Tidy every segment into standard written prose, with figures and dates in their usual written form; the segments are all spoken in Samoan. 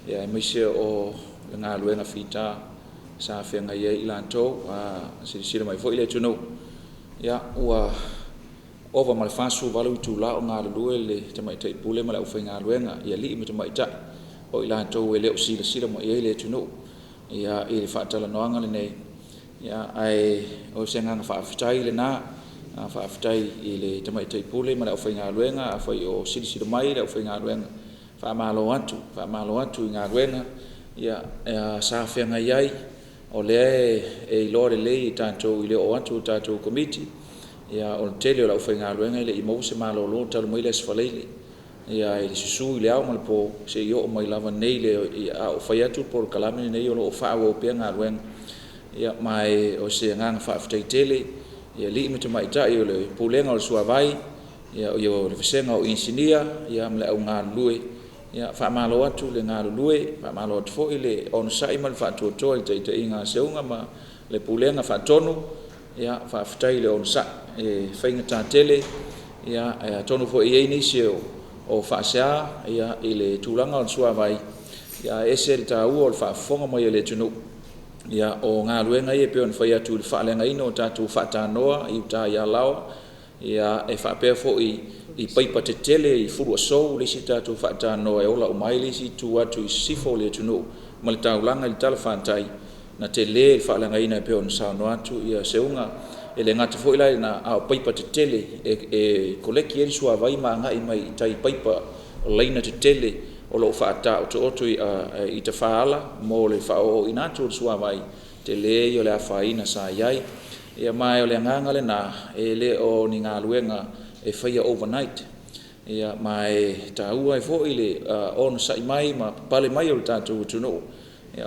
Aemaise o le galuega fita sa feagai ai i latou. Silasila mai foi le atunuu, ua ova ma le 48 itula o galulue le Tamaitai Pule ma le aufaigaluega i alii ma tamaitai, o i latou e le o silasila mai i ai le atunuu i le faatalanoaga lenei. Ae o se agaga faafetai lena, faafetai i le Tamaitai Pule ma le aufaigaluega. Afai o silasila mai le aufaigaluega, faamalo atu, faamalo atu i galuega sa feagai ai. O lea e iloa lelei e tatou i le oo atu o tatou Komiti, o le tele o le aufaigaluega e le i maua se malolo talu mai le Aso Faraile i le susu i le ao ma le po seia oo mai lava nei a o fai atu le polokalame lenei, o lo o faaauau pea galuega. Ma o se agaga faafetai tele i alii ma tamaitai o le Pulega o le Suavai, o le Vasega o Inisinia ma le au galulue. Faamalo atu le galulue, faamalo atu foi le onosai ma le faatoatoa i le taitaiga a Seuga ma le Pulega Faatonu. Faafetai le onosai, e faigata tele. Atonu foi e i ai nisi o faasea i le tulaga o le suavai, ae ese le taua o le faafofoga mai a le atunuu. O galuega ia pei ona fai atu i le faaleagaina o tatou faatanoa i uta i Alaoa, e faapea foi i paipa tetele i Fuluasou, le isi tatou faatanoa e ola uma ai le isi itu atu i sisifo o le atunuu ma le taulaga i le talafatai, na tele le faaleagaina e pei ona saunoa atu Seuga. E le gata foi la i lena a o paipa tetele e koleki ai le suavai ma agai mai i tai i paipa o laina tetele o lo o faataotooto i tafaala mo le faaooina atu o le suavai, tele ia o le afaina sa i ai. Ma o le agaga lena e le o ni galuega e faia overnight. Ma e taua ai foi le onosai mai ma papale mai o le tatou atunuu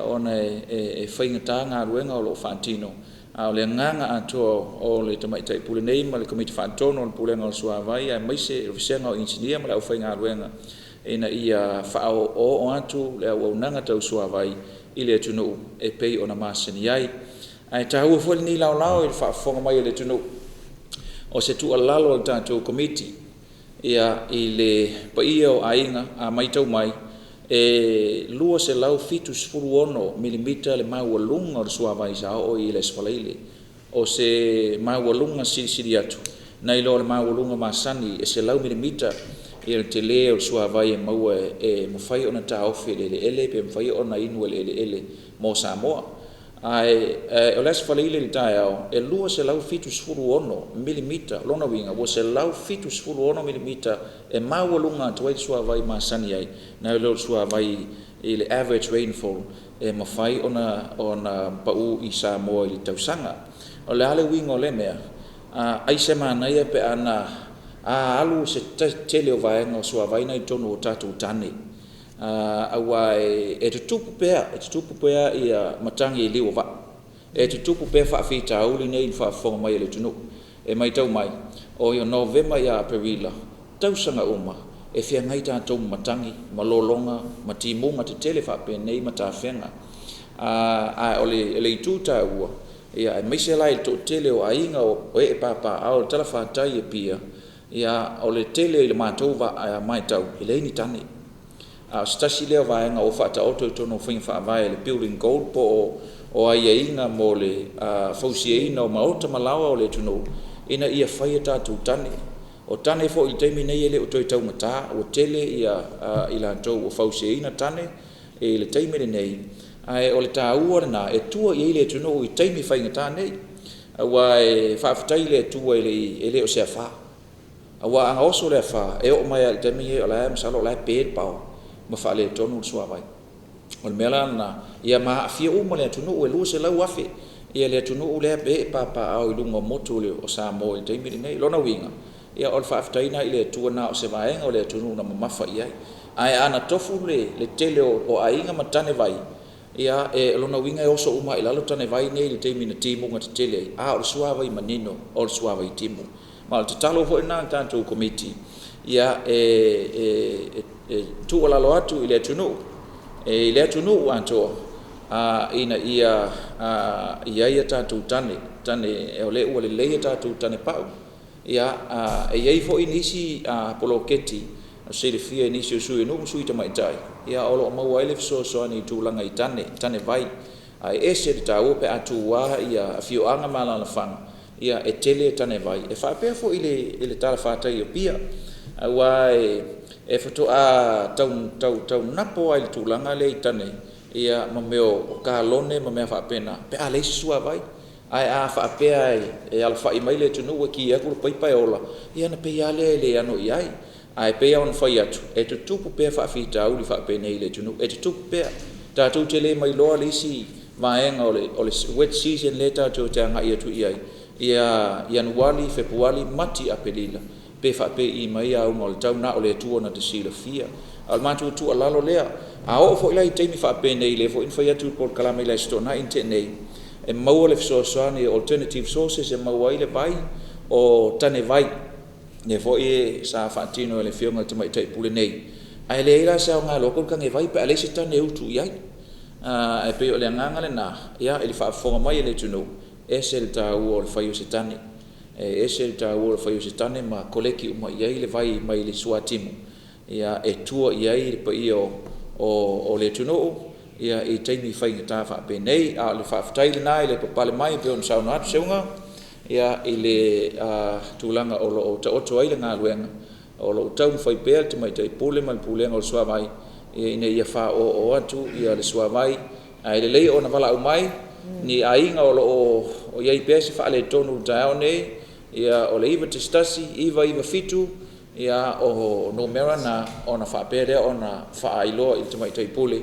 ona e faigata galuega o lo o faatino. A o le agaga atoa o le Tamaitai Pule nei ma le Komiti Faatonu o le Pulega o le Suavai aemaise le Vasega o Inisinia ma le aufaigaluega ina ia faaoooo atu le auaunaga tau suavai i le atunuu e pei ona masani ai. Ae taua foi lenei laolao i le faafofoga mai a le atunuu, o se tuualalo a le tatou Komiti i le paia o aiga, a matau mai e 276 milimita le maualuga o le suavai sa oo i le Aso Faraile. O se maualuga silisili atu nai lo le maualuga masani e 100 milimita le tele o le suavai e maua e mafai ona taofi e le eleele pe mafai ona inu e le eleele mo Samoa. Ae o le Aso Faraile i le taeao e 276 milimita. O lona uiga ua 176 milimita e maualuga atu ai le suavai masani ai nai lo le suavai i le average rainfall e mafai ona pau i Samoa i le tausaga. O le a le uiga o lea mea? Aisa e manaia pe ana alu se tele o vaega o suavai lena i totonu o tatou tane, aua e tutupu pea matagi i liu o vaa. E tutupu pea faafitauli nei i le faafofoga mai a le atunuu. E matau mai o Novema ia Aperila tausaga uma e feagai tatou ma matagi ma lologa ma timuga tetele faapenei ma tafega. Ae o le itu taua aemaise la i le toatele o aiga o ee papaaao i le talafatai i Apia, o le tele i le matou matau e leai ni tane. A o se tasi lea o vaega ua faataoto i totonu o faiga faavae a le Building Code po o aiaiga mo le fausiaina o maota ma laoa o le atunuu ina ia fai a tatou tane. O tane foi i le taimi nei e le o toe taugata, ua tele i latou ua fausiaina tane i le taimi lenei, ae o le taua lena e tua i ai le atunuu i taimi faigata nei. Aua e faafetai i le Atua e le o se afa, aua ana oso le afa e oo mai lava i le taimi nei o la e masalo o la e pe le paoa ma faaletonu le suavai. O le mea la lena ia ma aafia uma le atunuu e 200,000 le atunuu lea e ee papaaao i luga o motu o Samoa i le taimi lenei. O lona uiga o le faafetai lena i le Atua na o se vaega o le atunuu na mamafa i ai. Ae ana tofu le tele o aiga ma tanevai, o lona uiga e oso uma lava i lalo tanevai nei i le taimi na timuga tetele ai, a o le suavai manino o le suavai timu. Ma o le tatalo foi lena a le tatou Komiti e tuualalo atu i le atunuu, i le atunuu atoa ina ia i ai a tatou tane, o lea ua lelei a tatou tane pau. E i ai foi nisi poloketi ua silafia e nisi o Sui o Nuu ma Sui Tamaitai. Ia, o lo o maua ai le fesoasoani i tulaga i tane, tane vai. Ae ese le taua pe a tuua afioaga ma alaalafaga e tele tane vai. E faapea foi i le talafatai i Apia aua e faatoa tau napo lava i le tulaga lea i tane ma mea o kalone ma mea faapena pe a leai se suavai. Ae a faapea e alafai mai le atunuu e ki atu le paipa e ola, ia ona pei lava lea e le ano i ai. Ae pei lava ona fai atu e tutupu pea faafitauli faapenei i le atunuu, e tutupu pea. Tatou te le mailoa le isi vaega o le wet season lea tatou te agai atu i ai ia Ianuari, Fepuari, Mati, Aperila pe faapei mai auga o le tau, na o le Atua na te silafia. A o le matou tuualalo lea, a oo foi la i taimi faapenei lea foi na fai atu i le polokalame i le Aso Toonai na tea nei, e maua le fesoasoani o alternative sources e maua ai le vai, o tane vai lea foi sa faatino e le Afioga i le Tamaitai Pule nei. Ae leai la se aoga e alu atu ai le tane vai pe a leai se tane e utu i ai. Ae pei o le agaga lena i le faafofoga mai a le atunuu, e ese le taua o le fai o se tane. E ese le taua o le fai o se tane ma koleki uma i ai le vai mai le suatimu e tua i ai le paia o le atunuu i taimi faigata faapenei. A o le faafetai lena i le papale mai e pei ona saunoa atu Seuga i le tulaga o lo o taoto ai le galuega, o lo o taumafai pea le Tamaitai Pule ma le Pulega o le Suavai ina ia faaoooo atu le suavai. Ae lelei ona valaau mai ni aiga o lo o i ai pea se faaletonu i le taeao lenei, o le 911 997 o numera na ona faapea lea ona faailoa i le Tamaitai Pule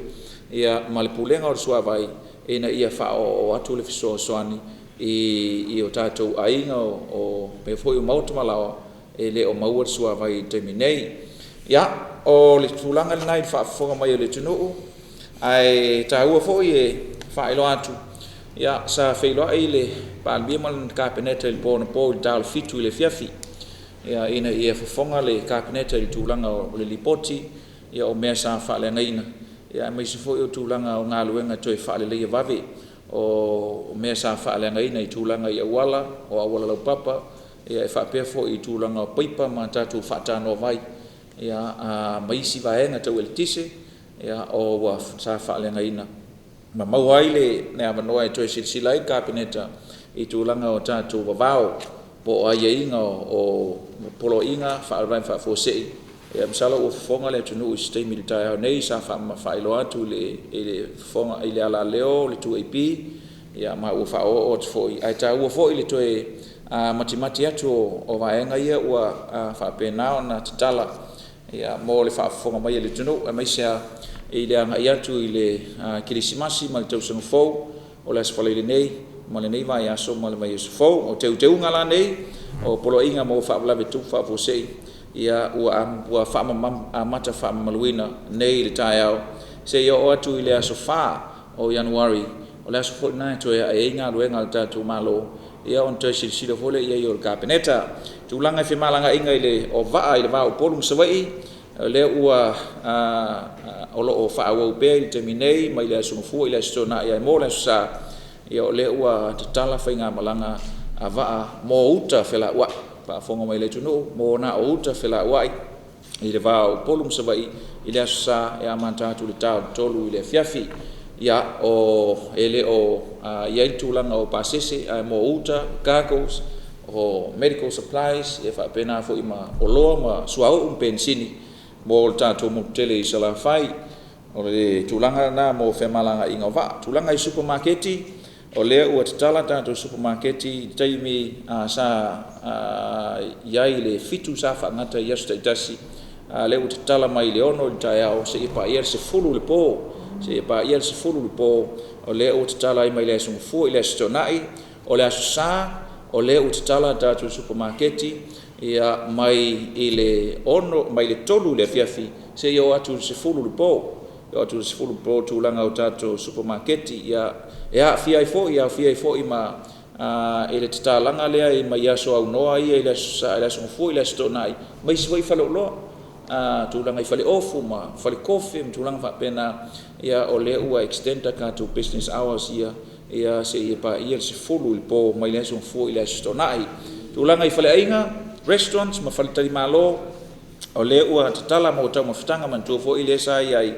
ma le Pulega o le Suavai ina ia faaoooo atu le fesoasoani i o tatou aiga o mea foi o maota ma laoa e le o maua le suavai i le taimi nei. Ia, o le tulaga lena i le faafofoga mai a le atunuu ae taua foi le faailoa atu sa feiloai le Palemia ma lana Kapeneta i le po anapo i le ta o le 7:00 i le afiafi ina ia fofoga le Kapeneta i le tulaga o le Lipoti o mea sa faaleagaina aemaise foi o tulaga o galuega toe faaleleia vave o mea sa faaleagaina i tulaga i auala, o auala laupapa e faapea foi i tulaga o paipa ma tatou faatanoa vai ma isi vaega tau eletise sa faaleagaina ma maua ai le avanoa e toe silasila ai le Kapeneta i tulaga o tatou vavao po o aiaiga o Poloaiga o Faalavelave Faafuasei. Masalo ua fofoga le atunuu i se taimi i le taeao nei sa faailoa atu i le alaleo le 2AP ma ua faaoo atu foi, ae taua foi le toe matimati atu o vaega ia ua faapena ona tatala mo le faafofoga mai a le atunuu, aemaise lava i le agai atu i le Kerisimasi ma le Tausaga Fou. O le Aso Faraile nei ma lenei vaiaso ma le vaiaso fou. O Teuteuga la nei o Poloaiga mo Faalavelave Tutupu Faafuasei ua amata faamamaluina nei i le taeao seia oo atu i le aso 4 o Ianuari, o le aso foi lena e toe a'e ai galuega a le tatou Malo ona toe silasila foi lea i ai o le Kapeneta. Tulaga i femalagaaiga o vaa i le va o Upolu ma Savaii, o lea o lo o faaauau pea i le taimi nei mai le Aso Gafua i le Aso Toonai ae mo le Aso Sa o lea ua tatala faigamalaga a vaa mo uta felauai. Faafofoga mai le atunuu, na o uta felauai i le va o Upolu ma Savaii i le Aso Sa e amata atu i le ta o le 3:00 i le afiafi. E le o i ai le tulaga o pasese ae mo uta, cargoes o medical supplies e faapena foi ma oloa ma suauu ma penisini mo le tatou motu tele i Salafai. O le tulaga lena mo femalagaaiga o vaa. Tulaga i Supamakeki, o lea ua tatala tatou supamakeki i le taimi sa i ai i le 7:00 sa faagata ai i aso taitasi a o lea ua tatala mai le 6:00 i le taeao seia paia le 10:00 i le po, seia paia le 10:00 i le po. O lea ua tatala ai mai le Aso Gafua i le Aso Toonai. O le Aso Sa o lea ua tatala tatou supamakeki mai le 3:00 i le afiafi seia oo atu i le 10:00 i le po, oo atu i le 10:00 i le po i tulaga o tatou supamakeki. E aofia ai foi, e aofia ai foi ma i le tatalaga lea mai aso aunoa ia i le Aso Gafua i le Aso Toonai ma isi foi faleoloa, tulaga i faleofu ma falekofe ma tulaga faapena. O lea ua extend a tatou business hours ia seia paia le 10:00 i le po mai le Aso Gafua i le Aso Toonai. Tulaga i faleaiga, restaurants ma faletalimalo, o lea ua tatala mo taumafataga. Manatua foi lea sa i ai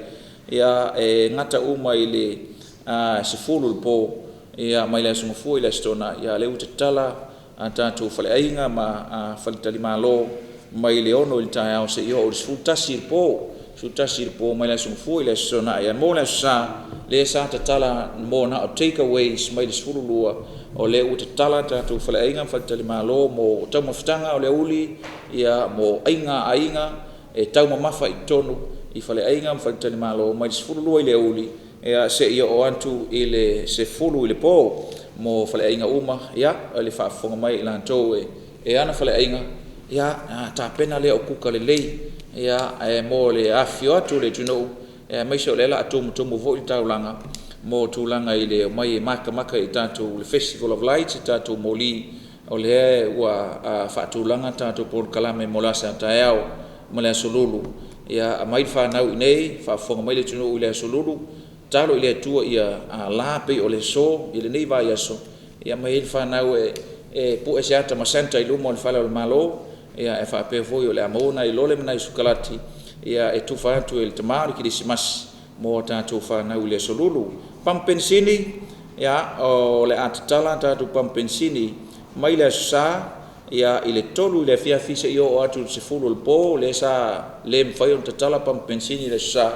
Ia, e gata uma i le 10 i le po, ia, mai le Aso Gafua i le Aso Toonai. Ia, a o lea ua tatala a tatou faleaiga ma faletalimalo mai le 6 i le taeao seia oo i le 11 i le po, 11 i le po mai le Aso Gafua i le Aso Toonai. Ae mo le Aso Sa, lea sa tatala mo na o takeaways mai le 12, o lea ua tatala tatou faleaiga ma faletalimalo mo taumafataga o le aoauli, ia, mo aiga a aiga e taumamafa i totonu i faleaiga ma faletalimalo mai le 12 i le aoauli seia oo atu i le 10 i le po mo faleaiga uma. Ia, le faafofoga mai a i latou e ana faleaiga, ia tapena lea o kuka lelei ae mo le afifio atu o le atunuu, aemaise o lea o le a tumutumu foi le taulaga mo tulaga i le omai e matamata i tatou Festival of Lights i tatou moli, o lea ua faatulaga tatou polokalame mo le aso a taeao ma le Aso Lulu. Ia aumai le fanau i inei, faafofoga mai le atunuu i le Aso Lulu, tatalo i le Atua ia la pei o le aso i lenei vaiaso, ia aumai ai le fanau e pue se ata ma Santa i luma o le fale o le Malo, ae faapea foi o le a maua nai lole ma nai sukalati e tufa atu e le Tama o le Kerisimasi mo a tatou fanau i le Aso Lulu. Pamu penisini, ia o le a tatala tatou pamu penisini mai le Aso Sa i le 3 i le afiafi seia oo atu i le 10 o le po. Lea sa le mafai ona tatala pamu penisini i le Aso Sa,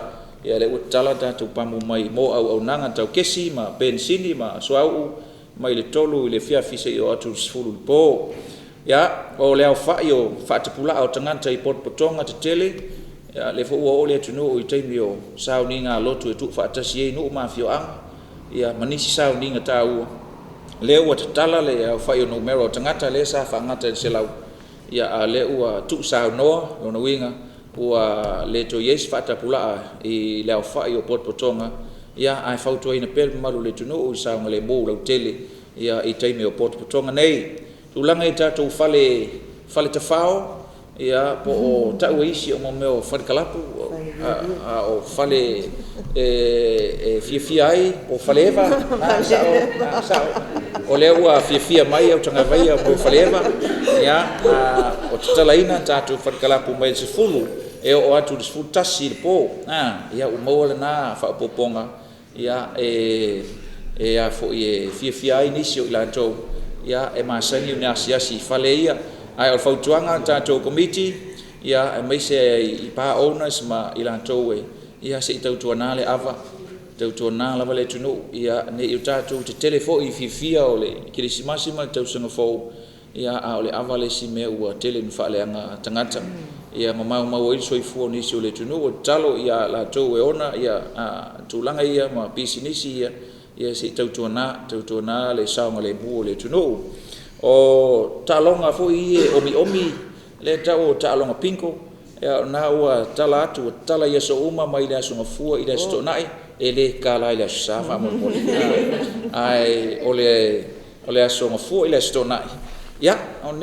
ia lea ua tatala tatou pamu mai mo auaunaga tau kesi ma penisini ma suauu mai le 3 i le afiafi seia oo atu i le 10 i le po. Ia, o le aofai o faatapulaa o tagata i potopotoga tetele, ia lea foi ua oo le atunuu i taimi o sauniga a lotu e tuufaatasi ai nuu ma afioaga, ia ma nisi sauniga taua. Lea ua tatala le aofai o numera o tagata lea sa faagata i le 100, ia a o lea ua tuusaunoa. O lona uiga ua le toe i ai se faatapulaa i le aofai o potopotoga, ae fautuaina pea le mamalu o le atunuu i le saogalemu lautele i taimi o potopotoga nei. Tulaga i tatou fale tafao po o tau e isi o mea o fale kalapu a o fale e fiafia ai po o faleeva. E sao, o lea ua fiafia mai Autagavaia mo faleeva. Ia, ua tatalaina tatou fale kalapu mai le 10 e oo atu i le 11 i le po. Ia ua maua lena faaopoopoga e fiafia ai nisi o i latou e masani ona asiasi i fale ia. Ae o le fautuaga a le tatou Komiti aemaise i Bar Owners ma i latou ia se i tautuana le ava, tautuana lava le atunuu ne i o tatou tetele foi i le fiafia o le Kerisimasi ma le Tausaga Fou, a o le ava le isi mea ua tele ina faaleaga tagata ma maumau ai le soifua o nisi o le atunuu. O le tatalo ia i latou e ona tulaga ia ma pisinisi ia, ia se i tautuana, tautuana le saogalemu o le atunuu. O taaloga foi ia omiomi lea e tau o taaloga bingo, o lena ua tatala atu, ua tatala i aso uma mai le Aso Gafua i le Aso Toonai. E le tatala i le Aso Sa faamolemole. Ae o le Aso Gafua i le Aso Toonai, ia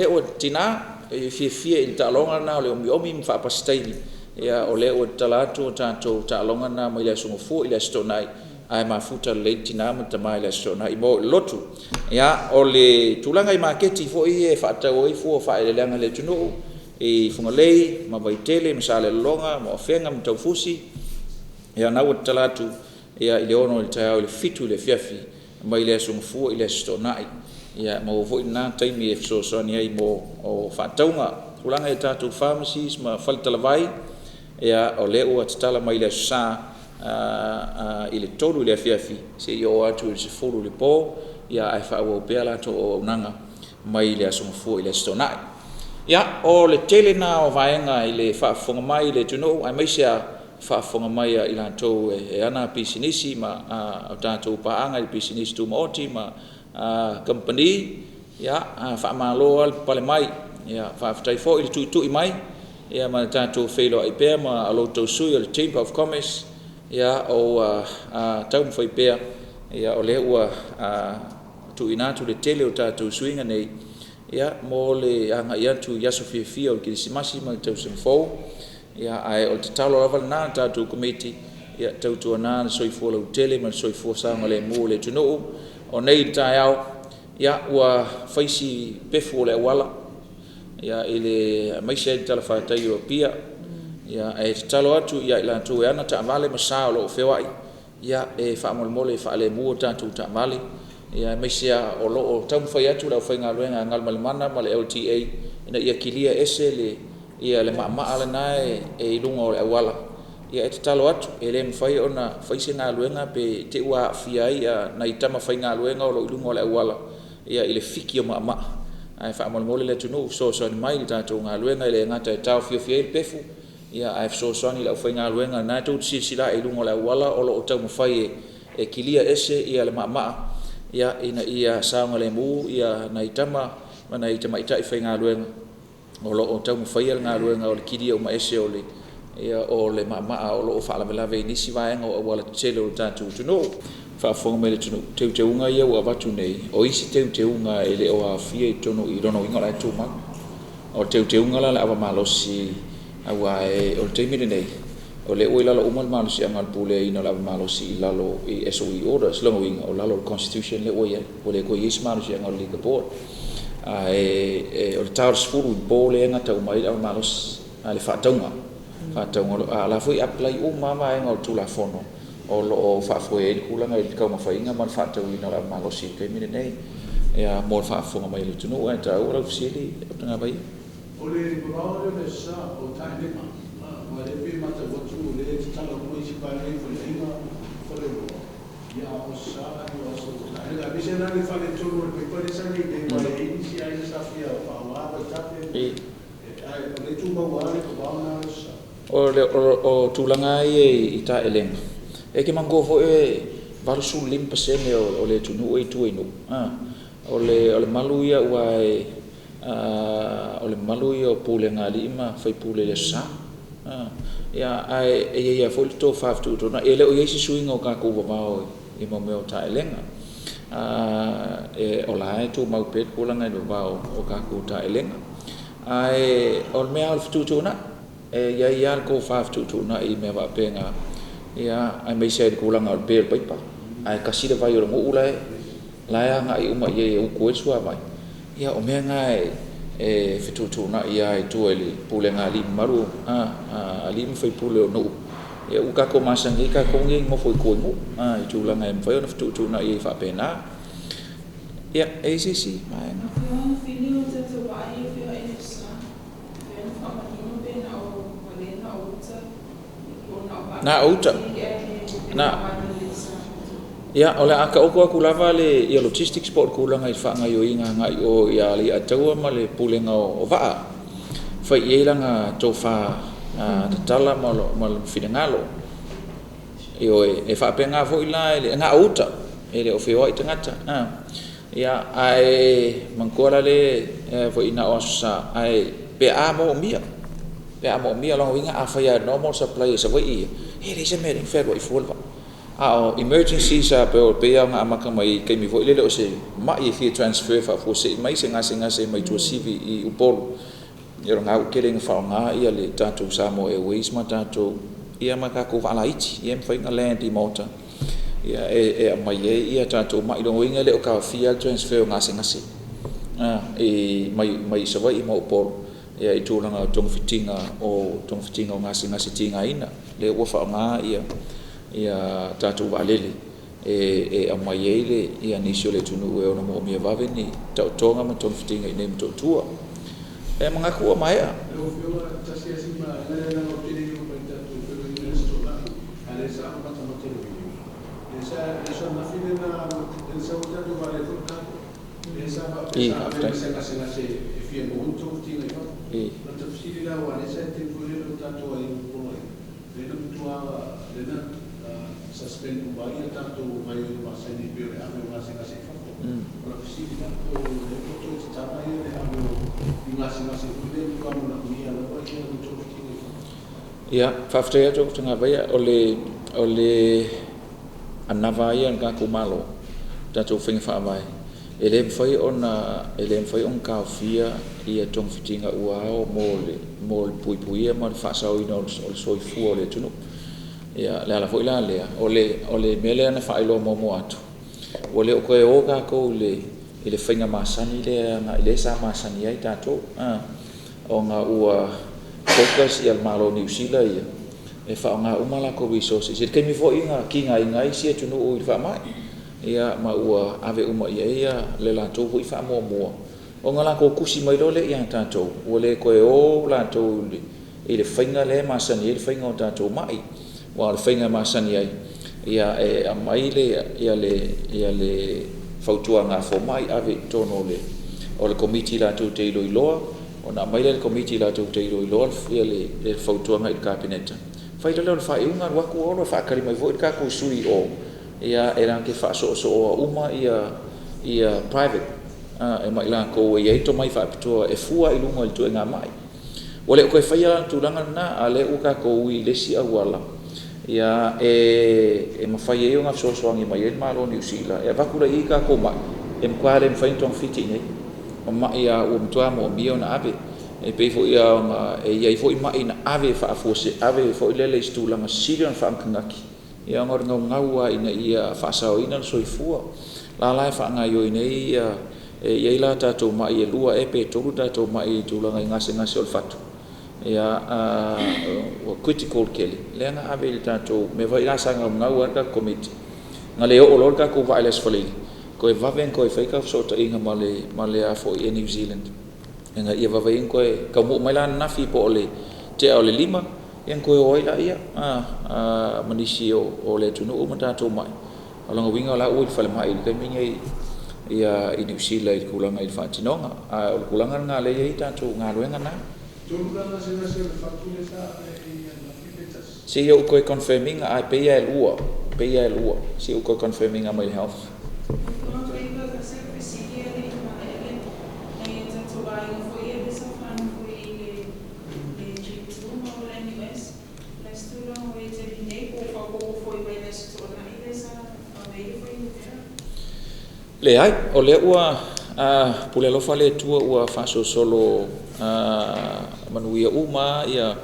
o tina e fiafia i le taaloga lena o le omiomi ma faapasitaimi, ia o lea ua tatala atu a tatou taaloga na mai le Aso Gafua i le Aso Toonai, ae mafuta lelei le tina ma le tama i le Aso Toonai ma o i le lotu. Ia, o le tulaga i maketi foi ia e faatau ai fua o faaeleeleaga a le atunuu i Fugalei ma Vaitele ma Salelologa ma Afega ma Taufusi, ia lena ua tatala atu i le 6 i le taeao i le 7 i le afiafi mai le Aso Gafua i le Aso Toonai. Ia maua foi lena taimi e fesoasoani ai mo faatauga. Tulaga i tatou pharmacies ma faletalavai, ia o lea ua tatala mai le Aso Sa i le 3 i le afiafi seia oo atu i le 10 i le po, ae faaauau pea latou auaunaga mai le Aso Gafua i le Aso Toonai. Ia, o le tele lena o vaega i le faafofoga mai a le atunuu aemaise lava le faafofoga mai a i latou e ana pisinisi ma a tatou paaga i pisinisi tumaoti ma kamupani. Ia faamalo lava le papale mai, faafetai foi le tuitui mai ma tatou feiloai pea ma lo outou sui o le Chamber of Commerce. Ia o ua taumafai pea, o lea ua tuuina atu le tele o tatou suiga nei mo le agai atu i aso fiafia o le Kerisimasi ma le Tausaga Fou. Ae o le tatalo lava lena a le tatou Komiti, ia tautuana le soifua lautele ma le soifua saogalemu o le atunuu. O nei i le taeao ua fai si pefu o le auala aemaise ai le talafatai o Apia. Ia, ae tatalo atu ia i latou e ana taavale ma sa o lo o feoai, ia, e faamolemole e faalemu a tatou taavale, ia, aemaise lava o lo o taumafai atu le aufaigaluega a Galumalemana ma le LTA ina ia kilia ese le ia le maamaa lena e i luga o le auala. Ia e tatalo atu, e le mafai ona fai se galuega pe te i ua aafia ai nai tama faigaluega o lo o i luga o le auala ia i le fiki o maamaa. Ae faamolemole le atunuu fesoasoani mai i le tatou galuega, e le gata e taofiofi ai le pefu, ia ae fesoasoani i le aufaigaluega lena tou te silasila a'e i luga o le auala o lo o taumafai e kilia ese le maamaa ina ia saogalemu nai tama ma nai tamaitai faigaluega o lo o taumafaia le galuega o le kilia uma ese o le maamaa o lo o faalavelave i nisi vaega o aualatetele o le tatou atunuu. Faafofoga mai le atunuu, teuteuga ia ua avatu nei, o isi teuteuga e le o aofia i totonu i lona uiga o la e tumau. O le teuteuga la o le ava malosi aua o le taimi lenei o lea ua i lalo uma le malosiaga o le puleaina o le ava malosi i lalo i SOE Orders. O lona uiga o lalo o le Constitution lea ua i ai, ua le toe i ai se malosiaga o le Liquor Board. Ae o le ta o le 10 i le po lea e gata uma ai le ava malosi, a o le faatauga, faatauga a o la foi e apply uma lava vaega o le Tulafono o lo o faafoe ai le tulaga i le taumafaiga ma le faatauina o le ava malosi i le taimi lenei. Ia, mo le faafofoga mai a le atunuu, ae taua lau fesili Gavaia. O le vavao lea o le Aso Sa o taelega, aua o lea e pei e matau atu o lea e tatala uma isi vaega ia, faleaiga, faleoloa, a o Aso Sa o aso o taelega. Aemaise la le faaletonu o le paipa lea sa i ai nei, aua e i ai nisi aiga sa fia faaaoga vaitafe, ae o lea e tumau lava le vavao lena o le Aso Sa. O tulaga ia i taelega, e te manatua foi e 85% o le atunuu e i tua i nuu. O le malu ia aua o le malu ia o pulega a alii ma faipule i le Aso Sa. Ia, ae e i ai lava foi le tofa fetuutuunai. E le o i ai se suiga o tatou vavao i mea o taelega. O la e tumau pea le tulaga i le vavao o tatou taelega. Ae o le mea lava o le fetuutuunai. E i ai lava le tofa fetuutuunai i mea faapena, ia, aemaise lava i le tulaga o le pe o le paipa. Ae tasi le vai o le nuu la e agai uma i ai e utu ai le suavai. Ia, o mea na e fetuutuunai lava i tua i le pulega a alii mamalu, alii ma faipule o nuu. Ia ua tatou masani ai tatou nei e nonofo i tua i nuu i tulaga e mafai ona fetuutuunai ai faapena. Ia, e i ai se isi vaega? Na o uta. Na. Ia, o le a taoto atu lava le ia logistics po o le tulaga i faagaoioiga agai o i Alaiataua ma le pulega o vaa. Fai i ai lana tofa tatala ma le finagalo. Ioe, e faapena foi la i le na o uta, e le o feoai tagata. Ia, ae manatua la le foi na o Aso Sa, ae pe a moomia. Pe a moomia, lona uiga afai lava e normal supply a Savaii ia, e leai se mea e ala ai ona fealuai fua le vaa. A o emergencies lava pei lava ona amata mai i taimi foi lele o se mai e fia transfer faafuasei mai se gasegase mai Tuasivi i Upolu, ia o lena ua tele ina faaaoga ia le tatou Samoa Airways ma tatou ia ma tatou vaa laiti ia e mafai ona land i Malta ia e aumai ai ia tatou mai. Lona uiga e le o taofia le transfer o gasegase mai Savaii ma Upolu ia i tulaga o togafitiga o gasegase tigaina, lea ua faaaoga ia tatou vaalele e aumai ai ia nisi o le atunuu e ono moomia vave ni taotoga ma togafitiga i inei i Motootua. E manatu ua maea. Lau Afioga, tasi lava si vaega lea leaga ou te le i oo mai i le tatou feiloaiga i le Aso Toonai, a o lea sa ou matamata i le video, le aso ananafi lea na sau ai le tatou vaalele foi le cargo, lea sa faapea sa ave ma se gasegase e fia maua ai ni togafitiga i fafo. O lata fesili la aua o lea sa i le taimi foi lea na tatou ai i poloaiga, lea na matua lea na suspend uma ai a tatou gaoioiga masani e pei o le ave o gasegase i fafo. O lau fesili la, po o lea ua toe tatala le ave o ni gasegase foi lea e matua manaomia lava ni togafitiga i fafo? Ia, faafetai atu Tagavaia, o le anava ia a le tatou Malo, tatou faiga faavae, e le mafai ona taofia ia togafitiga ua ao mo le puipuia ma le faasaoina o le soifua o le atunuu. Ia, o le ala foi la lea, o le mea lea na faailoa muamua atu, ua le o toe o tatou i le faiga masani lea sa masani ai tatou, ona ua focus ia le Malo o Niu Sila ia e faaaoga uma latou resources i le taimi foi na tigaina ai isi atunuu i le faamai, ia ma ua ave uma i ai le latou foi faamuamua ona latou tusi mai loa lea ia tatou, ua le toe o latou i le faiga lea e masani ai le faiga o tatou mai. Aua o le faiga e masani ai, ia e aumai le fautuaga a fomai ave i totonu o le Komiti latou te iloiloa, ona aumai lea e le Komiti latou te iloiloa le fautuaga i le Kapeneta, fai loa lea o le faaiuga, alu atu o e faatali mai foi le tatou sui i o, ia e latou te faasoosooa uma ia private ma i latou e i ai tomai faapitoa e fua i luga o le ituaiga mai. Ua le o toe faia la le tulaga lena, a o lea ua tatou ui i le isi auala ia e mafai ai ona fesoasoani mai ai le Malo o Niu Sila e avatu laia i tatou mai e matua le mafai ona togafiti i inei, o mai lava ua matua moomia ona ave. E pei foi lava ona e i ai foi mai na ave faafuasei, ave foi lele i se tulaga sili ona faanatinati ona o le naunau lava ina ia faasaoina le soifua. O la e la e faagaoioi nei e i ai la tatou mai e 2 ea pe 3 tatou mai i tulaga i gasegase o le fatu, ua critical tele lea na ave i le tatou mea foi la sa naunau ai le tatou Komiti na le oo loa le tatou vaa i le Aso Faraile toe vave ona toe fai tatou fesootaiga ma le Air New Zealand ina ia vave ai ona toe taunuu mai la ananafi po o le tea o le 5 ia ona toe o ai lea ma nisi o le atunuu ma tatou mai. O lona uiga o la ua i le falemai i le taimi lenei i Niu Sila i le tulaga i le faatinoga. A o le tulaga lena lea e i ai tatou galuega na. Se i ou toe confirm ina, ae pei lava e 2, pei lava e 2. Se i ou toe confirm ina mai le health. Leai, o lea ua pule alofa le Atua ua faasolosolo manuia uma ia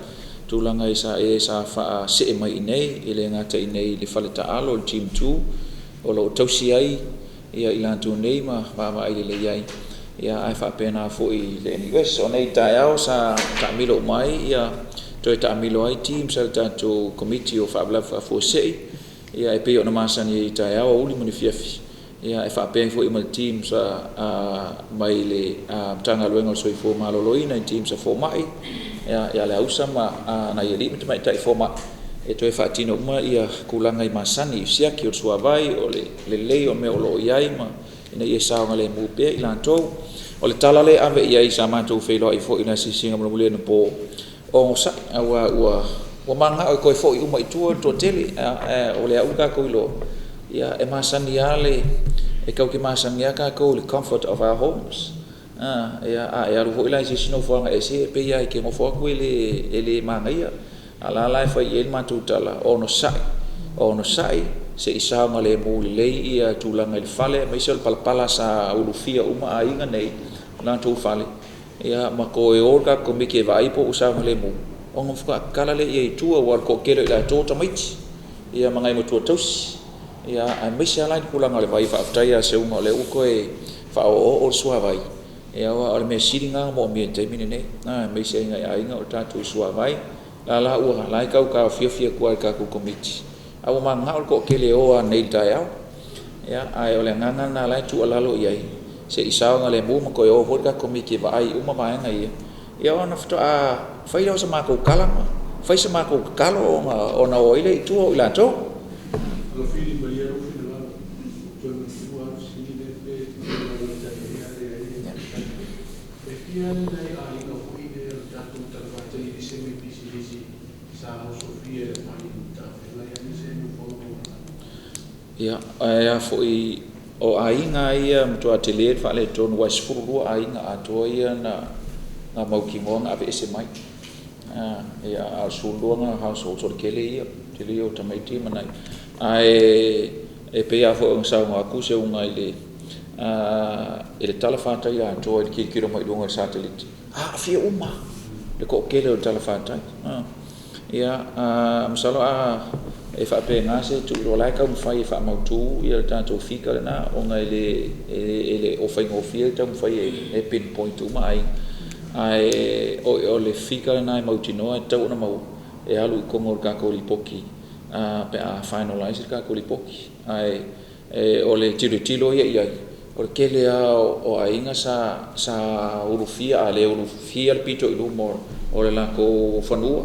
tulaga i sa e sa faasee mai i inei, e le gata i inei i le fale taalo, le Gym 2, o lo o tausi ai i latou nei ma vaavaai lelei ai, ia ae faapena foi i le NUS. O nei taeao sa taamilo uma ai, ia toe taamilo ai teams a le tatou Komiti o Faalavelave Faafuasei, ia e pei ona masani ai i taeao, aoauli ma le afiafi, ia e faapea foi ma le teams mai le Matagaluega o le Soifua Maloloina, i teams a fomai, ia Leausa ma nai alii ma tamaitai fomai, e toe faatino uma ia tulaga i masani, siaki o le suavai, o le lelei o mea o lo o i ai ma ina ia saogalemu pea i latou. O le tala lea e ave i ai sa matou feiloai foi i le asiasiga mulimuli anapo, onosai, aua ua mananao e toe foi uma i tua le toatele, o lea ua tatou iloa, ia e masani lava le, e tatou te masani lava tatou i le comfort of our homes. Ia, a e alu foi la i se isi nofoaga ese, e pei lava e te nofo atu e le manaia. A o la la e fai i ai le matou tala, onosai, onosai, se i saogalemu lelei ia tulaga i le fale, aemaise o le palapala sa ulufia uma aiga nei, o latou fale, ia ma toe o le tatou Komiti e vaai po o ua saogalemu, ona faatoa tatala lea i tua, aua o le toatele o i latou o tamaiti, ia ma nai matua tausi, ia aemaise lava la i le tulaga o le vai. Faafetai ia Seuga o lea ua toe faaoooo le suavai, ia aua o le mea sili lena ona moomia i le taimi lenei, aemaise ai nai aiga o le tatou suavai. La la ua la e tau taofiofi atu lava e le tatou Komiti, a ua mananao le toatele e o lava nei i le taeao. Ia, ae o le agaga lena la e tuualalo i ai, se i saogalemu ma toe o foi le tatou Komiti e vaai uma vaega ia, ia ona faatoa fai lea o se matou tala ma fai se matou tatalo ona o ai lea i tua o i latou. Ia, ae a foi o aiga ia matua tele le faaletonu, aua e 12 aiga atoa ia na mautinoa na aveese mai. Ia, a o le 12 na households, o le tele ia, tele ia o tamaiti ma nai. Ae e pei lava foi ona saunoa atu Seuga i le talafatai atoa i le tilotilo mai luga o le satelite, aafia uma le toatele o le talafatai. Ia, masalo a e faapena se tuuloa la e taumafai e faamautu ia le tatou fika lena, ona e le o faigofie le taumafai e pinpoint uma aiga. Ae o le fika lena e mautinoa e tatau ona maua e alu i totonu o le tatou lipoti pe a finalize le tatou lipoti. Ae o le tilotilo ia i ai, o le tele lava o aiga sa ulufia, a le ulufia le pito i luma o le latou fanua,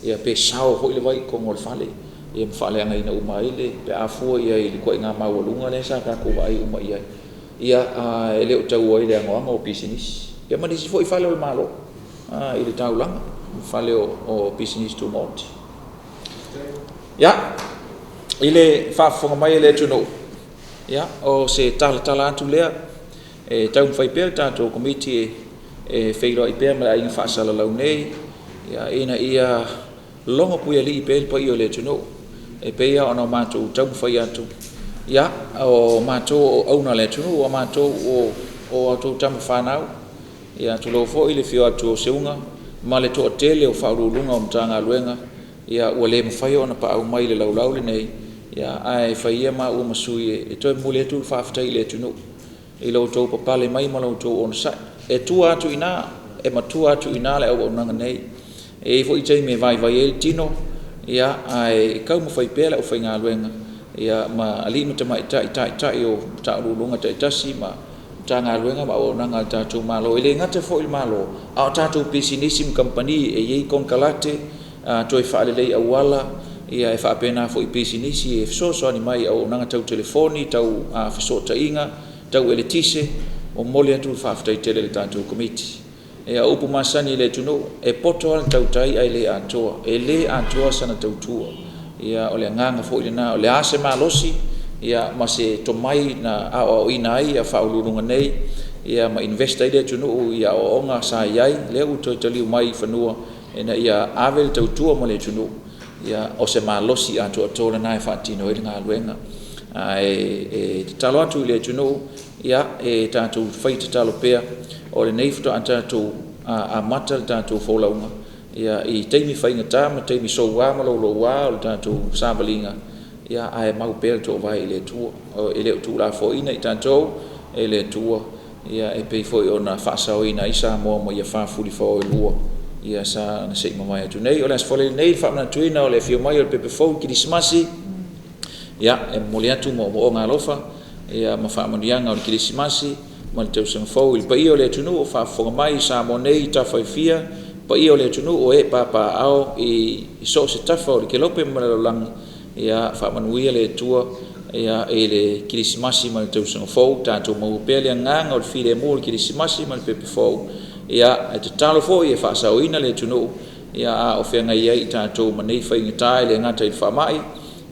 ia pe sao foi le vai i totonu o le fale, ia ma faaleagaina uma ai le, pe a fua i ai i le ituaiga maualuga lea sa tatou vaai uma i ai. Ia, e le o taua ai le anoano o pisinisi, ia ma nisi foi fale o le Malo i le taulaga, fale o pisinisi tumaoti. Ia, i le faafofoga mai a le atunuu, ia o se talatala atu lea e taumafai pea le tatou Komiti e feiloai pea ma le aiga faasalalau nei ina ia logo puialii pea le paia o le atunuu e pei lava ona matou taumafai atu. Ia, o matou o auauna a le atunuu, o matou o a outou tama fanau. Ia tulou foi le afio atu o Seuga ma le toatele o Ofisa Sili o Pulega o Matagaluega ua le mafai ona paau mai i le laulau lenei, ae fai ia maua ma sui e toe momoli atu le faafetai i le atunuu i lo outou papale mai ma lo outou onosai. E tua atu i ina, e matua atu i ina le auaunaga nei. E i ai foi taimi e vaivai ai le tino, ae taumafai pea le aufaigaluega ma alii ma tamaitai taitai o Ofisa taitasi ma Matagaluega ma auaunaga a le tatou Malo. E le gata foi i le Malo, a o tatou pisinisi ma kamupani e i ai konekarate toe faalelei auala, e faapena foi i pisinisi e fesoasoani mai i auaunaga tau telefoni, tau fesootaiga, tau eletise. Momoli atu le faafetai tele i le tatou Komiti. Ia, o upu masani a le atunuu, e poto lava le tautai ae le atoa, e le atoa sana tautua. Ia, o le agaga foi lena, o le a se malosi ma se tomai na aoaoina ai Ofisa Sili o Pulega nei ma invest ai le atunuu i aoaoga sa i ai, lea ua toe taliu mai i fanua ina ia ave le tautua mo le atunuu. Ia, o se malosi atoatoa lena e faatino ai le galuega. Ae tatalo atu i le atunuu, ia, e tatou fai tatalo pea, o lenei faatoa tatou amata le tatou folauga i taimi faigata ma taimi soua ma louloua o le tatou savaliga, ae mau pea le toovae i le Atua. E le o tuulafoaiina i tatou e le Atua e pei foi ona faasaoina ai Samoa mai afa fulifao e lua sa se i mavae atu nei. O le Aso Faraile lenei i le faamanatuina o le afio mai o le pepe fou i le Kerisimasi, e momoli atu moomooga alofa ma faamanuiaga o le Kerisimasi ma le Tausaga Fou i le paia o le atunuu o faafofoga mai i Samoa nei i tafa e fia, le paia o le atunuu o ee papaaao i so o se tafa o le kelope ma le lalolagi. Ia faamanuia le Atua i le Kerisimasi ma le Tausaga Fou, tatou maua pea le agaga o le filemu o le Kerisimasi ma le pepe fou. E tatalo foi e faasaoina le atunuu a o feagai ai i tatou ma nei faigata, e le gata i le faamai,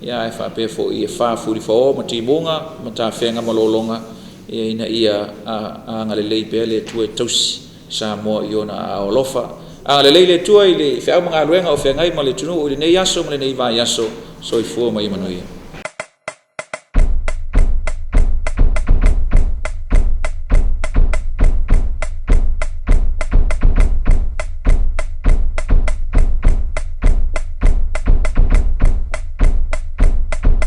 ae faapea foi i afa fulifao ma timuga ma tafega ma lologa, ina ia agalelei pea le Atua e tausi Samoa i ona aao alofa. Agalelei le Atua i le feau ma galuega o feagai ma le atunuu i lenei aso ma lenei vaiaso. Soifua ma ia manuia.